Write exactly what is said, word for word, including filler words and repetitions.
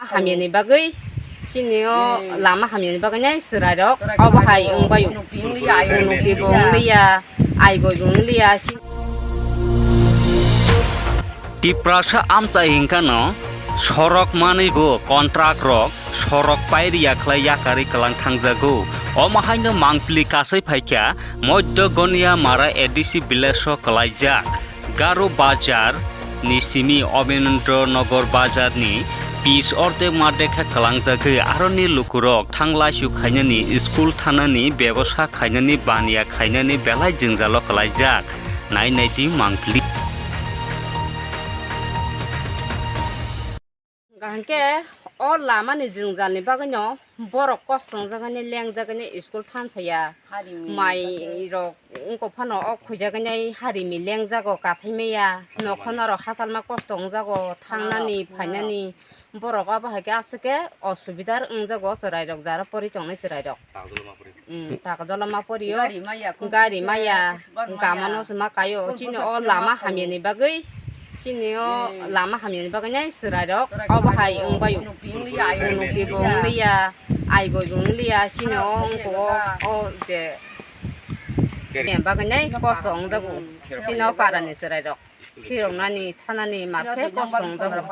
Hamyani bagwi chini o lama hamyani bagwi nai chwrairok obo hai wngbaio. Unukti bo wngliya, aiboi bo wngliya. Tiprasa amchai hingkano sorok manwi bo contract rok sorok pairiya khlai yakarwi kwlang thangjago. Omo haino mangpili kasai phaikha Modhya Gonia Mara A D C village o kwlaijak Garo Bazar ni simi Obinendra Nagar Bazar ni pitch ordek madekha kwlangjagwi aroni lukurok thanglaisu khainani, school thanani, bebosa khainani, baniya khainani belai jwngjalo kwlaijak. Nai naidi mangpili. Hingke o lama ni jwngjal ni bagwi no borok kosto wngjagani, lengjagani, school thansaya, mai rok wngkok phano o khuijagani, harimi lengjago, kasai maya, nokhona rok hachalma kosto wngjago, thangnani, phainani. Borok abo hai khe aswk khe osubidar wngjago chwrairok, jara pori tongnai chwrairok. Takjolo ma pori. Mm, takjolo ma pori o. Gari maya, gari maya, gari maya, gamano se ma kaio. Chini o lama hamyani bagwi, chini o lama hamyani bagwi nai chwrairok obo hai wngbaio. Unukti bo wngliya, aiboi bo wngliya, chini o wngkuk o, o je bagwi nai kosto wngjago. Chini o parani chwrairok phiroknani, thanani, mar khe kosto wngjago.